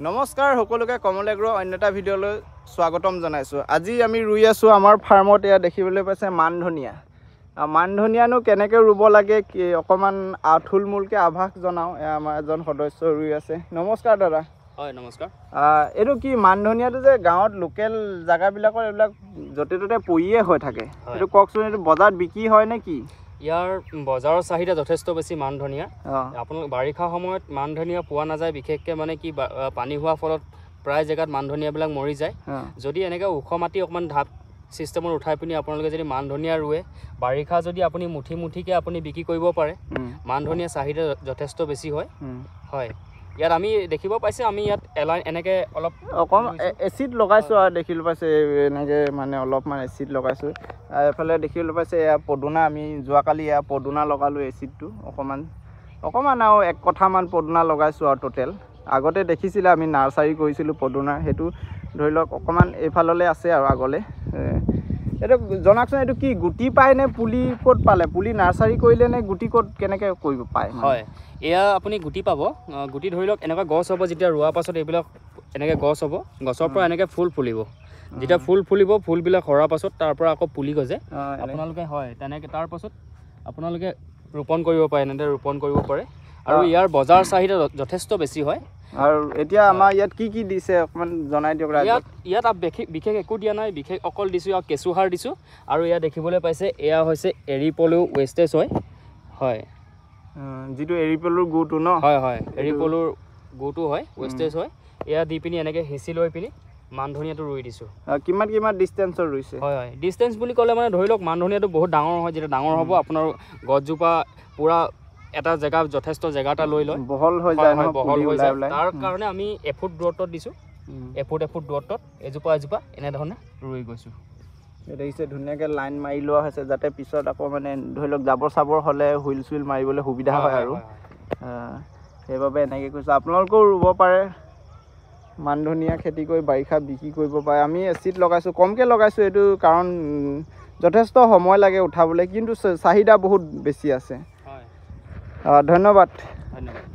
নমস্কাৰ সকলোকে, কমল এগ্ৰ অন্য এটা ভিডিঅ'লৈ স্বাগতম জনাইছোঁ। আজি আমি ৰুই আছোঁ আমাৰ ফাৰ্মত, এয়া দেখিবলৈ পাইছে মান ধনিয়া। মান ধনিয়ানো কেনেকৈ ৰুব লাগে কি অকণমান থুলমূলকৈ আভাস জনাওঁ। এয়া আমাৰ এজন সদস্য ৰুই আছে। নমস্কাৰ দাদা। হয়, নমস্কাৰ। এইটো কি মান ধনিয়াটো যে গাঁৱত লোকেল জেগাবিলাকত এইবিলাক য'তে ত'তে পৰিয়ে হৈ থাকে, এইটো কওকচোন, এইটো বজাৰত বিক্ৰী হয় নে কি? ইয়াৰ বজাৰৰ চাহিদা যথেষ্ট বেছি মান ধনিয়া। আপোনালোক বাৰিষা সময়ত মান ধনিয়া পোৱা নাযায় বিশেষকৈ, মানে কি পানী হোৱাৰ ফলত প্ৰায় জেগাত মান ধনিয়াবিলাক মৰি যায়। যদি এনেকৈ ওখ মাটি অকণমান ঢাপ চিষ্টেমত উঠাই পিনি আপোনালোকে যদি মান ধনিয়া ৰুৱে, বাৰিষা যদি আপুনি মুঠি মুঠিকৈ আপুনি বিক্ৰী কৰিব পাৰে, মান ধনিয়া চাহিদা যথেষ্ট বেছি হয়। হয়, ইয়াত আমি দেখিব পাইছে আমি ইয়াত এলাইন এনেকৈ অলপ অকণ এচিড লগাইছোঁ আৰু দেখিবলৈ পাইছে এনেকৈ মানে অলপমান এচিড লগাইছোঁ। এইফালে দেখিবলৈ পাইছে এয়া পদুনা, আমি যোৱাকালি এয়া পদুনা লগালোঁ। এচিডটো অকণমান অকণমান আৰু এক কঠামান পদুনা লগাইছোঁ আৰু টোটেল। আগতে দেখিছিলে আমি নাৰ্চাৰী কৰিছিলোঁ পদুনাৰ, সেইটো ধৰি লওক অকণমান এইফাললৈ আছে আৰু আগলৈ। এইটো জনাওকচোন, এইটো কি গুটি পায় নে পুলি? ক'ত পালে পুলি? নাৰ্চাৰী কৰিলে নে গুটি ক'ত কেনেকৈ কৰিব পায়? হয়, এয়া আপুনি গুটি পাব। গুটি ধৰি লওক এনেকুৱা গছ হ'ব, যেতিয়া ৰোৱাৰ পাছত এইবিলাক এনেকৈ গছ হ'ব, গছৰ পৰা এনেকৈ ফুল ফুলিব। যেতিয়া ফুল ফুলিব, ফুলবিলাক সৰাৰ পাছত তাৰ পৰা আকৌ পুলি গজে আপোনালোকে। হয়, তেনেকৈ তাৰ পাছত আপোনালোকে ৰোপণ কৰিব পাৰে, এনেদৰে ৰোপণ কৰিব পাৰে আৰু ইয়াৰ বজাৰ চাহিদা যথেষ্ট বেছি হয়। আৰু এতিয়া আমাৰ ইয়াত কি কি দিছে অকণমান জনাই দিয়ক। ইয়াত বিশেষ একো দিয়া নাই, বিশেষ অকল দিছোঁ আৰু কেঁচু সাৰ দিছোঁ। আৰু ইয়াত দেখিবলৈ পাইছে এয়া হৈছে এৰী পলু ৱেষ্টেজ হয়। হয়, যিটো এৰী পলুৰ গুটো ন? হয় হয়, এৰী পলুৰ গুটো হয়, ৱেষ্টেজ হয়। এয়া দি পিনি এনেকৈ সিঁচি লৈ পিনি মান ধনিয়াটো ৰুই দিছোঁ। কিমান কিমান ডিষ্টেঞ্চত ৰুইছে? হয় হয়, ডিষ্টেঞ্চ বুলি ক'লে মানে ধৰি লওক মান ধনিয়াটো বহুত ডাঙৰ হয়। যেতিয়া ডাঙৰ হ'ব আপোনাৰ গছজোপা পূৰা এটা জেগা যথেষ্ট জেগা এটা লৈ লয়, বহল হৈ যায়। হয়, বহল হৈ যায়। তাৰ কাৰণে আমি এফুট দূৰত্বত দিছোঁ, এফুট এফুট দূৰত্বত এজোপা এজোপা এনেধৰণে ৰুই গৈছোঁ। দেখিছে ধুনীয়াকৈ লাইন মাৰি লোৱা হৈছে, যাতে পিছত আকৌ মানে ধৰি লওক জাবৰ চাবৰ হ'লে হুইল চুইল মাৰিবলৈ সুবিধা হয় আৰু সেইবাবে এনেকৈ কৈছোঁ। আপোনালোকেও ৰুব পাৰে মান ধনিয়া খেতি কৰি, বাৰিষা বিক্ৰী কৰিব পাৰে। আমি এচিড লগাইছোঁ, কমকৈ লগাইছোঁ এইটো কাৰণ যথেষ্ট সময় লাগে উঠাবলৈ, কিন্তু চাহিদা বহুত বেছি আছে। ধন্যবাদ। ধন্যবাদ।